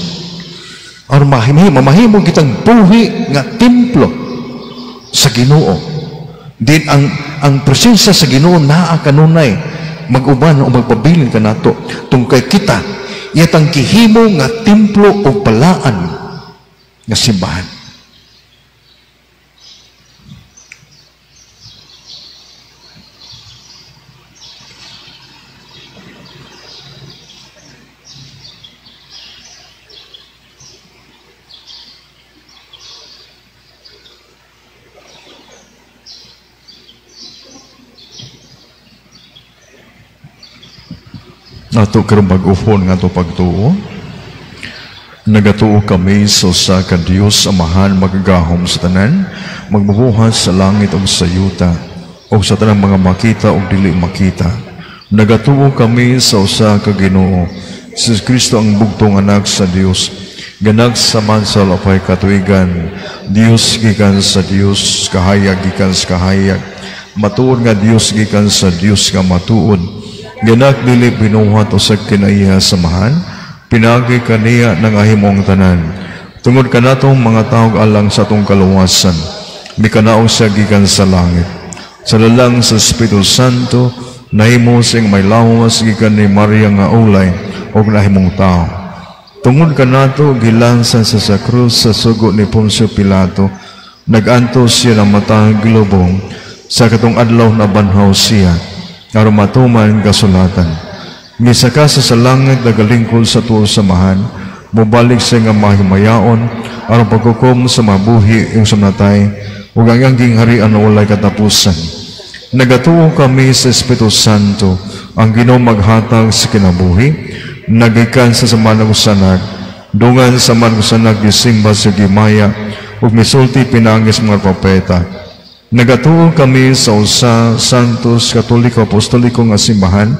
Aron mamahimo kitang buhi nga templo sa Ginoo. Din ang presensya sa Ginoo naa kanunay mag-uban o magpabilin ka nato tungkay kita iyatang gihimo nga templo o balaan nga simbahan. Ato karon mag-ufon nga ato pagtuo. Nagatuo kami sa usa ka Dios Amahan magagahom sa tanan, magbubuhat sa langit ug sa yuta, ug sa tanang mga makita ug dili makita. Nagatuo kami sa usa ka Ginoo, si Kristo ang bugtong anak sa Dios, ganag sa mansal apay katuigan, Dios gikan sa Dios, kahayag gikan sa kahayag, matuod nga Dios gikan sa Dios nga matuod. Ganak dili binuhat o sa kinaiya samahan, pinagi kaniya ng ahimong tanan. Tungod kanatong mga taog alang sa atong kaluwasan, mikanaog siya gikan sa langit. Sa lalang sa Espiritu Santo, nahimo siyang may lawas gikan ni Maria nga ulay og nahimong tao. Tungod kanato gilansan sa krus sa sugo ni Poncio Pilato, nag-antos siya ng matag lubong, sa katong adlaw na banhaw siya, aron matuman kasulatan. Misaka sa langit nagalingkod sa tuo samahan, mobalik siya nga mahimayaon, aron paghukom sa mabuhi ug sa natay, ug ang iyang gingharian walay katapusan. Nagatuo kami sa Espiritu Santo, ang Ginoo maghatag sa kinabuhi, nagikan sa samanag usanag, dungan sa manag usanag gisimba sa gimaya, ug misulti pinangis mga propeta. Nagatuo kami sa usa Santos Katoliko Apostoliko nga simbahan,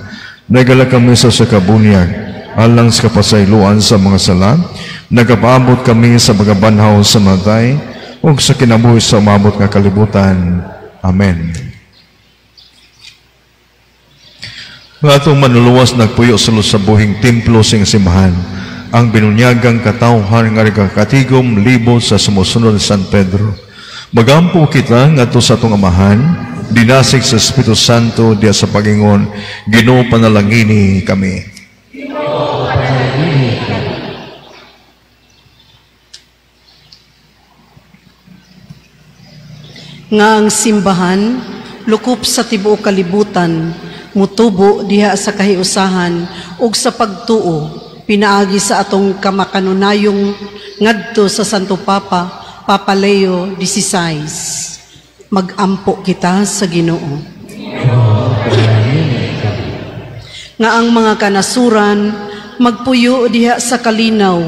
nagala kami sa usa ka bunyag, alang sa kapasayloan sa mga sala, nagapaabot kami sa pagabanhaw sa matay, ug sa kinabuhi sa umabot nga kalibutan. Amen. Ang atong manluluwas nagpuyo sa buhing templo sa simbahan, ang binunyagang katawhan nga nagakatigom libot sa sumusunod ni San Pedro. Magampo kita ngadto sa atong Amahan, dinasig sa Espiritu Santo diya sa pagingon, Ginoo panalangini kami. Ginoo panalangini kami. Nga ang simbahan lukop sa tibuok kalibutan, mutubo diha sa kahiusahan ug sa pagtuo, pinaagi sa atong kamakanunayong ngadto sa Santo Papa, Papa Leo XVI. Magampo kita sa Ginoo. Nga ang mga kanasuran magpuyo diha sa kalinaw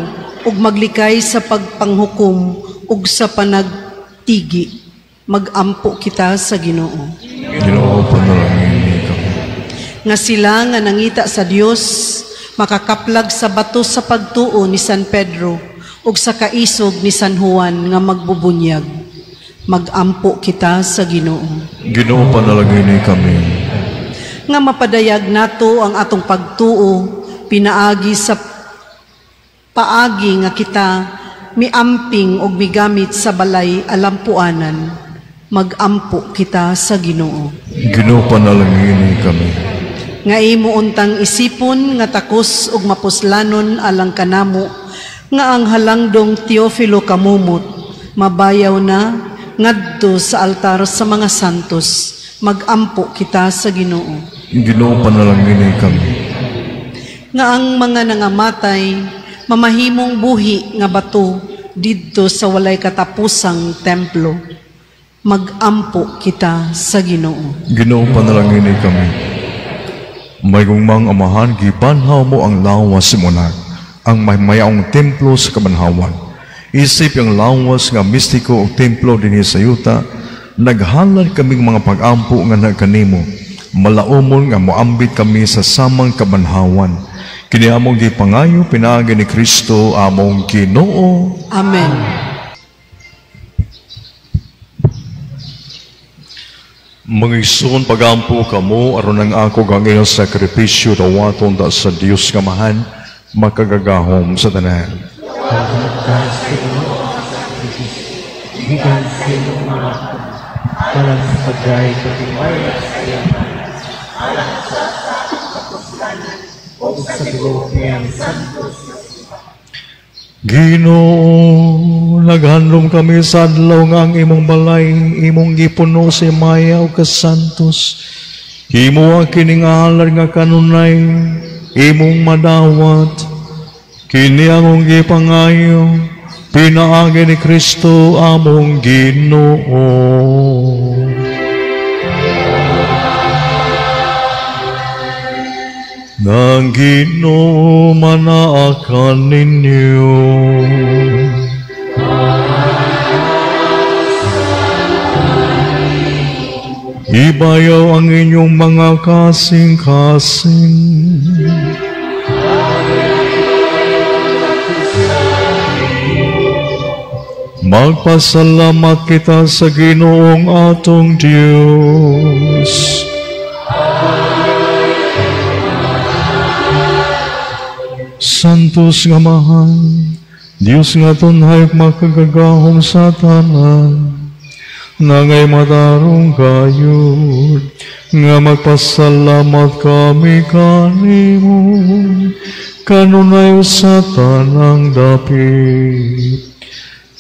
ug maglikay sa pagpanghukom ug sa panagtigi. Magampo kita sa Ginoo. Ginoo panalangini kami. Nga sila nga nangita sa Dios makakaplag sa bato sa pagtuo ni San Pedro ug sa kaisog ni San Juan nga magbubunyag. Magampo kita sa Ginoo. Ginoo panalangini kami. Nga mapadayag nato ang atong pagtuo pinaagi sa paagi nga kita miamping og migamit sa balay alampuanan. Magampo kita sa Ginoo. Ginoo panalangini kami. Nga imo untang isipon nga takos ug mapuslanon alang kanamo, nga ang halangdong Teofilo Camomot mabayaw na ngadto sa altar sa mga santos. Magampo kita sa Ginoo. Ginoo panalangini kami. Nga ang mga nangamatay mamahimong buhi nga bato didto sa walay katapusang templo. Magampo kita sa Ginoo. Ginoo panalangini kami. May gugmang Amahan, gibanhaw mo ang lawas si Monarch, ang maymayaong templo sa kabanhawan. Isip ang lawas nga mistiko o templo dinhi sa yuta, naghalad kaming mga pag-ampo nga nagkanimo, malaumon nga moambit kami sa samang kabanhawan. Kini among gipangayo pinaagi ni Kristo among Ginoo. Amen. Mga igsoon, pagampo kamo aron ang ako ang inyong sakripisyo dawaton da sa Dios nga Amahan makagagahom sa tanan. Ginoo, naghandom kami sa adlaw nga ang imong balay imong gipuno sa himaya ug kasantos. Himo ang kining halad nga kanunay imong madawat. Kini among gipangayo pinaagi ni Kristo among Ginoo. Nang Ginoo manaakan ninyo. Ibayaw ang inyong mga kasing-kasing. Magpasalamat kita sa Ginoong atong Diyos. Santos nga mahal, Diyos nga tunhay makagagahom sa tanan, nangay matarong kayod, nga magpasalamat kami kanimo, kanunay sa tanang dapit.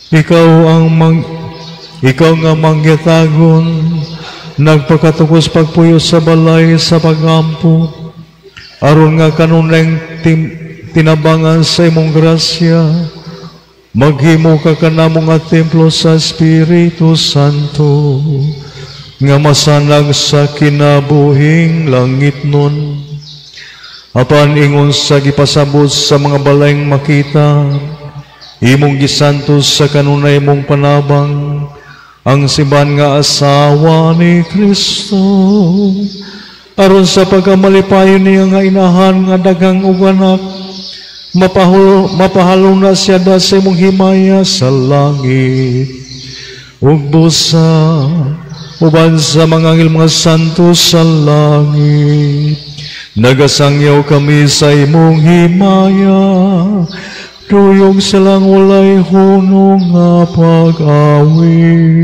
Ikaw nga mangyatagon, nagpakatukos pagpuyo sa balay sa pagampo, aron nga kanunay tinabangan sa imong grasya, maghimo ka kanamo nga templo sa Espiritu Santo, nga masanag sa kinabuhing langit nun. Apan ingon sa gipasabot sa mga balayng makita, imong gisantos sa kanunay mong panabang, ang simbahan nga asawa ni Kristo, aron sa pagkamalipayon niya nga inahan nga daghang ug anak, mapahalo na siya da sa imong himaya sa langit. Ug busa uban sa mga anghel mga santo sa langit, nagasangyaw kami sa imong himaya, duyog silang walay hunong nga pag-awit.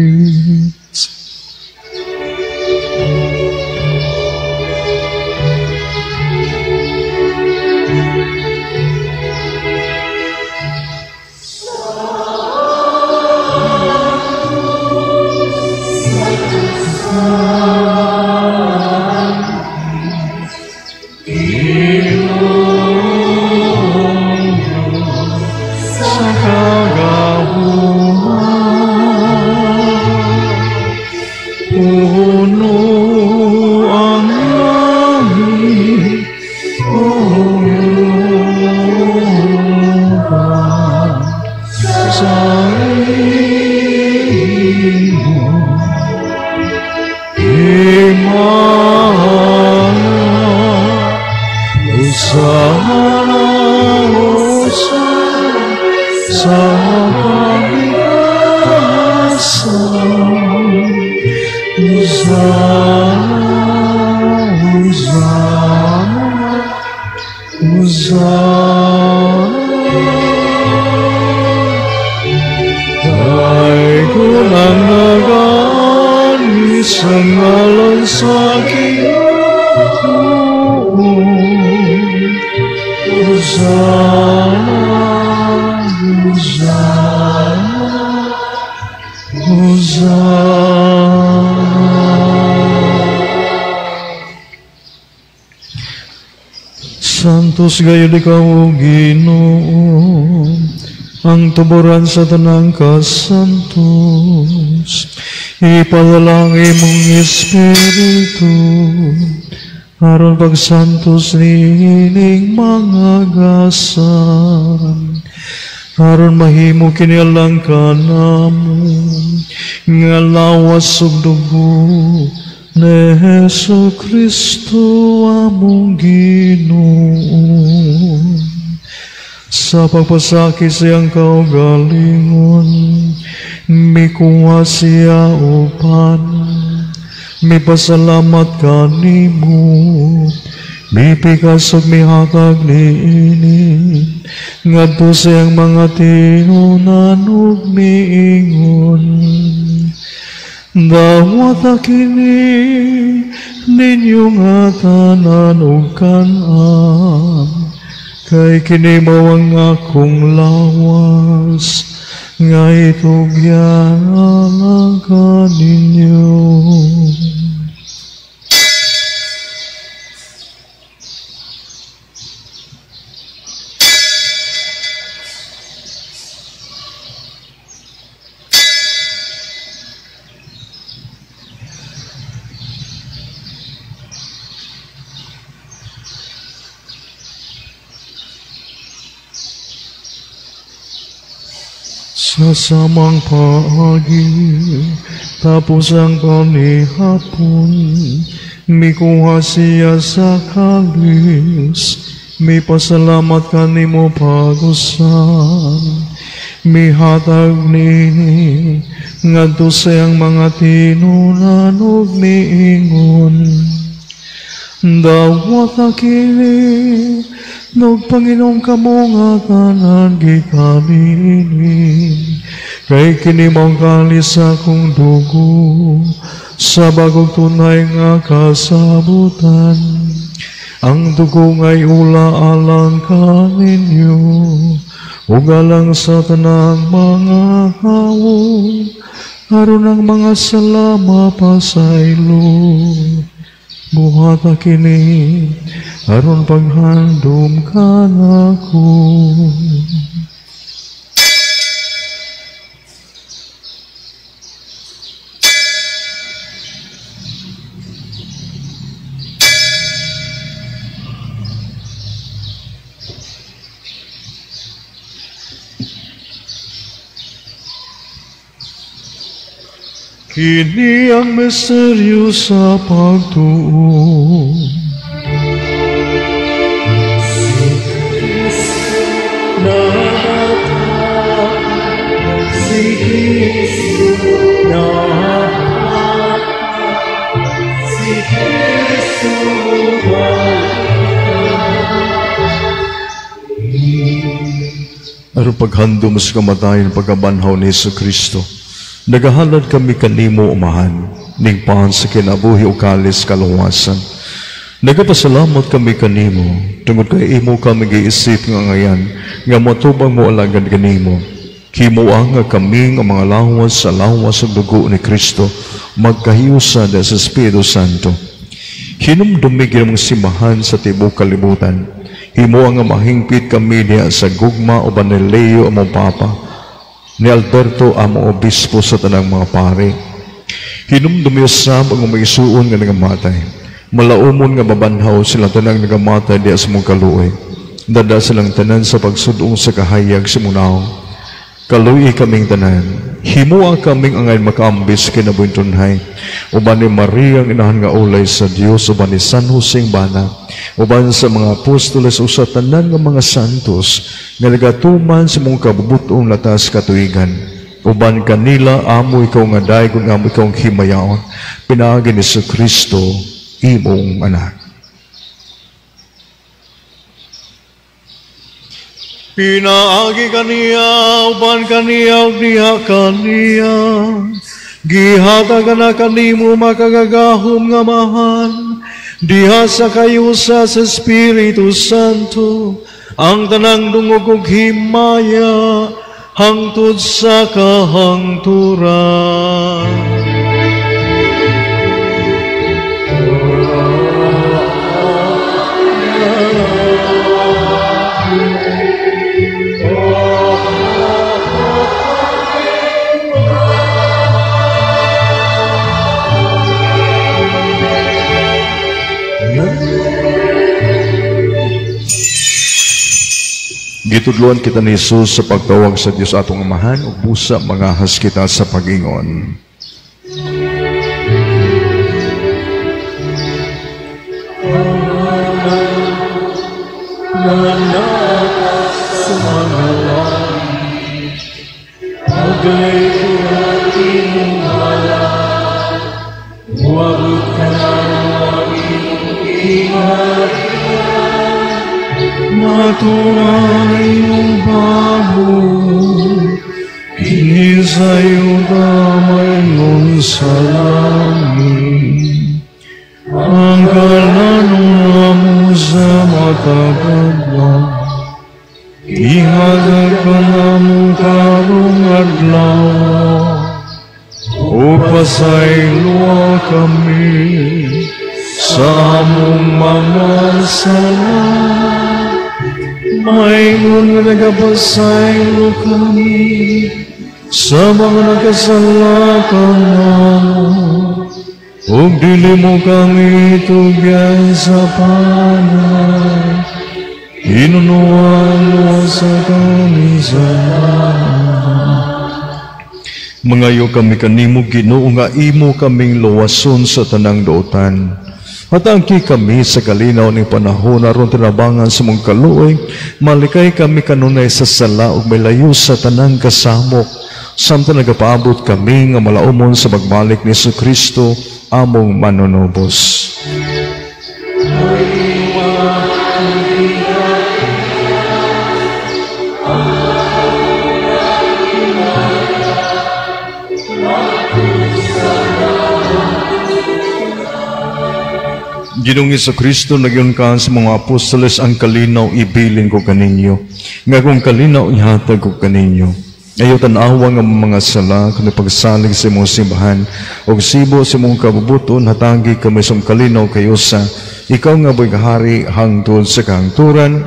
Santos gayud ikaw, O Ginoo, ang tuburan sa tanang kasantos. Ipadala ang imong Espiritu aron pagsantos niining mga gasan, aron mahimo kini alang kanamo nga lawas ug dugo ni Hesus Kristo among Ginoo. Sa pagpasakit sa iyang kaugalingon, mikuha siya upan, mipasalamat kanimo, mipikas ug mihatag niini, ngadto sa iyang mga tinunan ug miingon, dawata kini ninyo nga tanan ug kan-an, kay kini mao ang akong lawas nga itugyan alang kaninyo. Sa samang paagi, tapos ang panihapon, mikuha siya sa kalis, mipasalamat kanimo pag-usan, mihatag nini, ngadto sa iyang mga tinunan ug miingon, dawata kini, nagpanginom kamo nga tanan gikan niini, kay kini mao ang kalis sa akong dugo, sa bagong tunay nga kasabutan. Ang dugo nga'y ula alang kaninyo, ug alang sa tanang mga tawo, aron ang mga sala mapasaylo. Buhata kini, aron paghandom kanako. Kini ang misteryo sa pagtuo. Si Kristo namatay, si Kristo namatay, si Kristo balik. Aron paghandom sa kamatayon pagkabanhaw ni Hesus Kristo, nagahalad kami kanimo umahan, ningpahan sa kinabuhi o kalis kaluwasan. Nagapasalamat kami kanimo, tungod kay imo kami giisip nga ngayan, nga motubang mo alagad kanimo. Himoa nga kami nga mga lawas sa lawas ug dugo ni Kristo, magkahiusa sa Espiritu Santo. Hinumdumi gyud ang simbahan sa tibuok kalibutan. Himoa nga mahingpit kami niya sa gugma uban ni Leo among Papa, ni Alberto among obispo sa tanang mga pare. Hinumdumi usab ang mga nga nagamatay. Malaumon nga mabanhaw silang tanang nagamatay diya sa mong kaluoy. Dada silang tanan sa pagsudong sa kahayag sa mong naong. Kaluoy kaming tanan. Himua kaming angay makaambis kinabuhing tunhay. Uban ni Maria ang inahan nga ulay sa Dios, uban ni San Jose ang bana, uban sa mga apostoles o sa tanan nga mga santos nga nagatuman sa mong kabubut-on latas katuigan. Uban kanila amo ikaw nga daygon, amo ikaw ang himayaon, pinaagi ni Kristo imong anak. Pinaagi kaniya, uban kaniya, ug diha kaniya, gihatag na kanimo makagagahom nga amahan, diha sa kayusa sa Espiritu Santo, ang tanang dungog ug himaya, hangtod sa kahangturan. Gitudloan kita ni Jesus sa pagtawag sa Dios atong Amahan ug busa mangahas kita sa pag-ingon. Maturay mong bago, kini sa'yo damay nun sa langit. Ang kalanong mo sa matagadwa, ihatag ka na mo karong adlaw, o pasayloa kami sa among mga sala. Maingon nga nagapasaylo kami sa mga nagkasala kanamo, ug dili mo kami tugyan sa panay, hinunuan mo sa kami sa Mangayo kami kanimo, Ginoo, nga imo kaming luwason sa tanang dautan. Hatangki kami sa kalinaw ning panahon aron tinabangan sa mong kaluoy, malikay kami kanunay sa sala ug milayo sa tanang kasamok, samtang nagapaabot kami nga malaumon sa pagbalik ni Jesucristo among manunubos. Ginoong Kristo, nagyon ka sa mga apostoles, ang kalinaw ibilin ko kaninyo. Nga kung kalinaw ihatag ko kaninyo. Ayaw tan-awa nga mga sala kung pagsalig sa imong simbahan og sibo sa imong kabubuton, hatagi kami sa kalinaw kayo sa ikaw nga buhay hangtod sa kahangturan.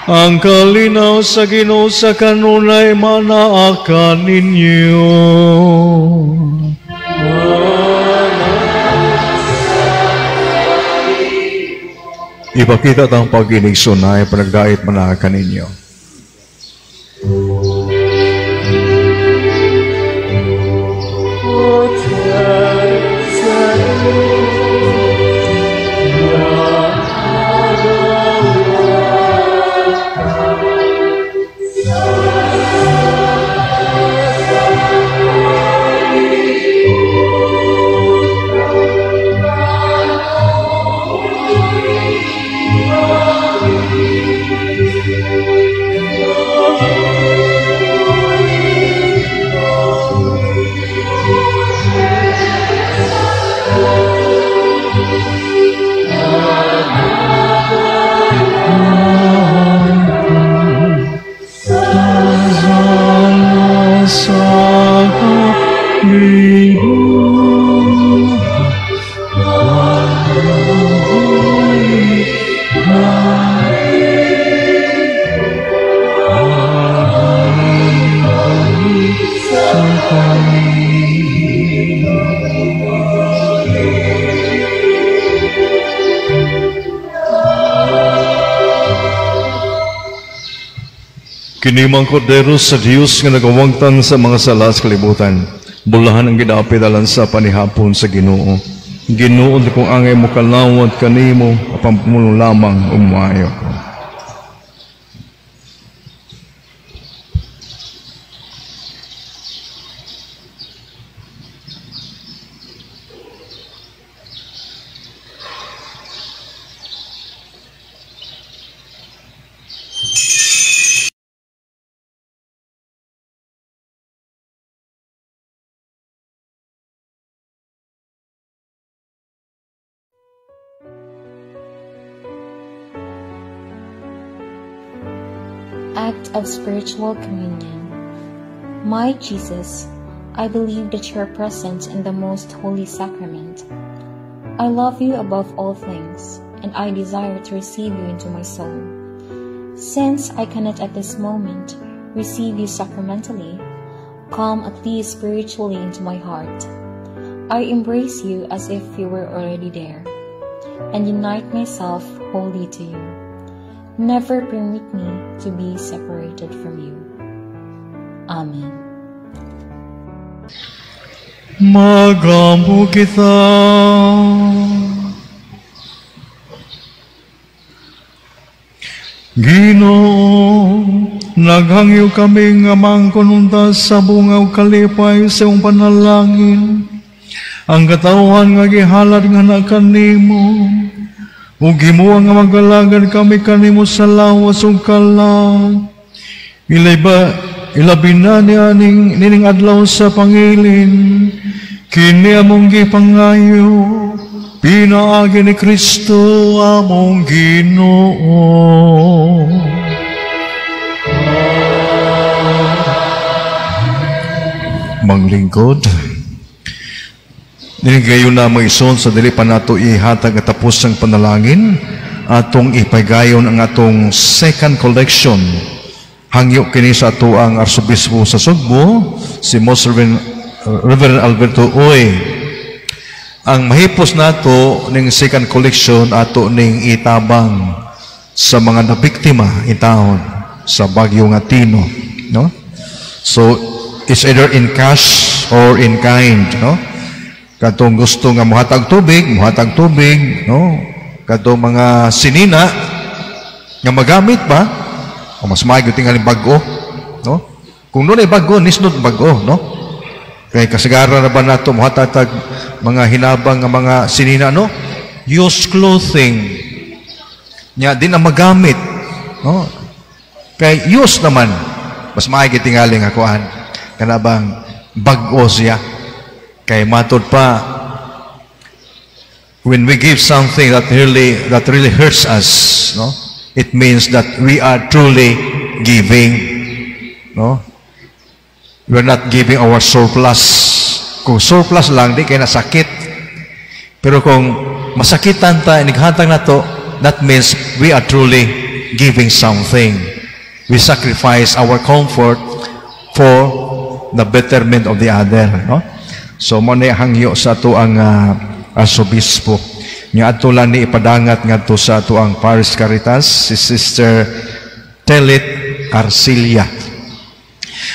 Ang kalinaw sa Ginoo sa kanunay manaa kaninyo. Ipakita tang pag-inig sunay, panagdait manaa kaninyo. Kini mga kordero sa Dios nga nagawangtang sa mga sala sa kalibutan. Bulahan ang gidapit alang sa panihapon sa Ginoo. Ginoo di kong angay mo kalawat kanimo apan pumulong lamang umayo ko. Act of Spiritual Communion. My Jesus, I believe that you are present in the Most Holy Sacrament. I love you above all things, and I desire to receive you into my soul. Since I cannot at this moment receive you sacramentally, come at least spiritually into my heart. I embrace you as if you were already there, and unite myself wholly to you. Never permit me to be separated from you. Amen. Magampo kita. Ginoo, naghangyo kami nga mangkonunta sa bungaw kalipay sa iyong panalangin. Ang katawhan nga gihalad nga na kanimo, ug himoa nga magalagad kami kanimo sa lawas ug kalag. Ilabi na ni nining adlaw sa pangilin, kini among gipangayo, pinaagi ni Kristo among Ginoo. Manglingkod, gayon na mga ison sa dili pa nato ihatag at tapos ang panalangin, atong ipagayon ang atong second collection. Hangyo kini sa ato ang Arsobispo sa Sugbo, si Most Reverend Alberto Uy. Ang mahipos nato ning second collection ato ning itabang sa mga nabiktima intawon sa Bagyo nga Tino, no? So it's either in cash or in kind, no? Katong gusto nga muhatag tubig, no? Katong mga sinina nga magamit pa, o mas maayo tingaling bag-o, no? Kung dunay bag-o, nisnod bag-o, no? Kay kasagaran na ba nato muhatag mga hinabang nga mga sinina, no? Used clothing nya din ang magamit, no? Kay used naman, mas maayo tingaling nga kuan kana bang bag-o siya. Kay matod pa When we give something that really hurts us, no? It means that we are truly giving, no? We're not giving our surplus. Kung surplus lang, di kay nasakit. Pero kung masakitan ta, inighatag nato, that means we are truly giving something. We sacrifice our comfort for the betterment of the other, no? So mao na hangyo sa ato ang arsobispo. Nga adto lang ni ipadangat ngadto sa ato ang Parish Caritas, si Sister Telit Arcilia.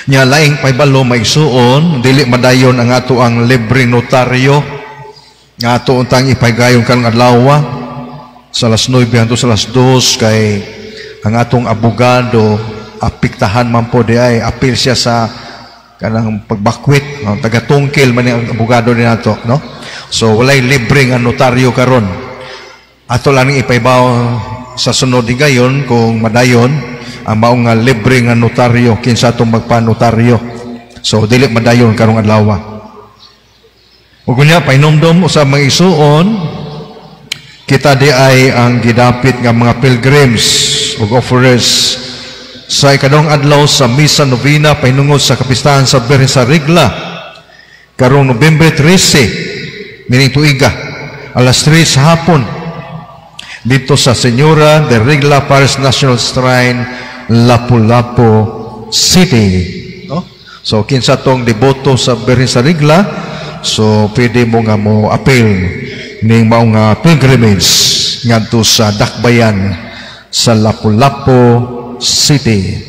Nya laing pahibalo, mga igsuon, dili madayon ang ato ang libre notaryo nga ato untang ipahigayon karong adlaw sa alas 9 hangtod sa alas 2, kay ang atong abogado apektahan man po di ay apil siya sa kanang pagbakwit, no? Tagatungkil man ang abogado ni nato, no? So walay libre nga notaryo karon. Ato lang ning ipahibaw sa sunod higayon kung madayon ang maong nga libre nga notaryo, kinsa atong magpanotaryo. So dili madayon karong adlaw. Ug unya, pahinumdom sa mga igsuon, kita di ay ang gidapit nga mga pilgrims ug offerers sa ikaduhang adlaw sa Misa Novena pahinungod sa kapistahan sa Birhen sa Regla karong Nobyembre 13 nining tuiga, alas 3 sa hapon, dito sa Señora de Regla Parish National Shrine, Lapu-Lapu City, no? So kinsa tong deboto sa Birhen sa Regla, so pwede mo nga mo apil ning mao nga pilgrimage ngadto sa Dakbayan sa Lapu-Lapu City.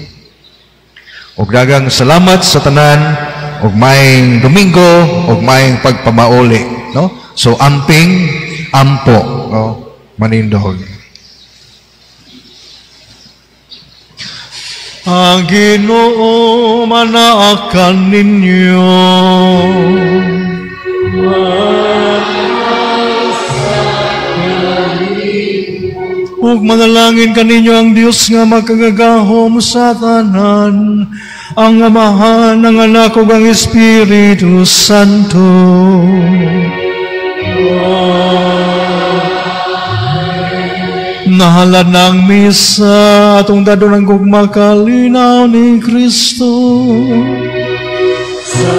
Ug daghang salamat sa tanan, ug maayong Domingo ug maayong pagpamauli, no? So amping, ampo, no? Manindog. Ang Ginoo manaa kaninyo. Ug manalangin kaninyo ang Dios nga makagagahom sa tanan, ang Amahan, ang Anak ug ang Espiritu Santo. Nahalad na ang misa, atong dadon ang gugma kalinaw ni Kristo. Sa